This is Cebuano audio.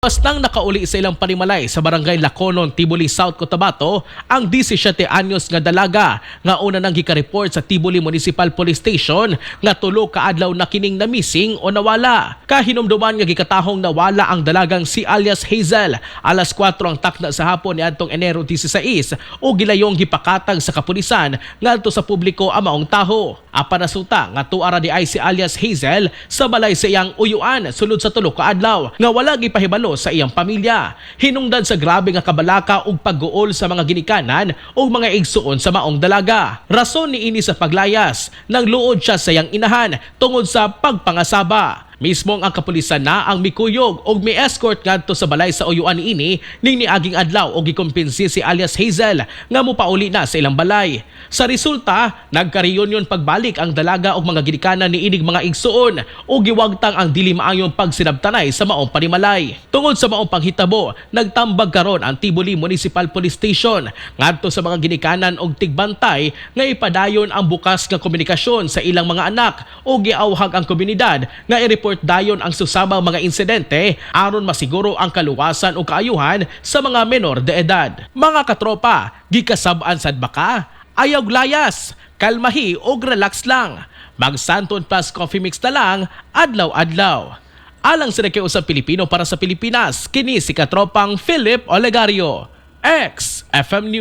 Nang nakauli sa ilang panimalay sa Barangay Laconon, Tiboli, South Cotabato ang 17 anyos nga dalaga nga una nang gika-report sa Tiboli Municipal Police Station nga 3 ka adlaw na kining na-missing o nawala. Kahinumduman nga gikatahong nawala ang dalagang si alias Hazel alas 4 ang takna sa hapon niadtong Enero 16 o gilayong gipakatag sa kapulisan ngadto sa publiko ang maong taho. Apan nasuta nga tuara diay si alias Hazel sa balay sa iyang uyuan sulod sa 3 ka adlaw nga wala gipahibalo sa iyang pamilya. Hinungdan sa grabe nga kabalaka ug pagguol sa mga ginikanan ug mga igsuon sa maong dalaga. Rason niini sa paglayas, nangluod siya sa iyang inahan tungod sa pagpangasaba. Mismo ang kapulisan na ang mikuyog og mi-escort ngadto sa balay sa uyuan niini ning niaging adlaw og gikumbinsi si alias Hazel nga mopauli na sa ilang balay. Sa resulta, nagka-reunion pagbalik ang dalaga og mga ginikanan niining mga igsuon ug giwagtang ang dili maayong pagsinabtanay sa maong panimalay. Tungod sa maong panghitabo, nagtambag karon ang Tiboli Municipal Police Station ngadto sa mga ginikanan og tigbantay nga ipadayon ang bukas nga komunikasyon sa ilang mga anak ug giawhag ang komunidad nga i-report dayon ang susamang mga insidente aron masiguro ang kaluwasan o kaayuhan sa mga menor de edad. Mga katropa, gikasab-an sad ba ka? Ayaw layas, kalmahi og relax lang. Mag Santon Plus Coffee Mix na lang, adlaw-adlaw. Alang sa nakiusang Pilipino para sa Pilipinas, kini si katropang Philip Olegario. XFM News.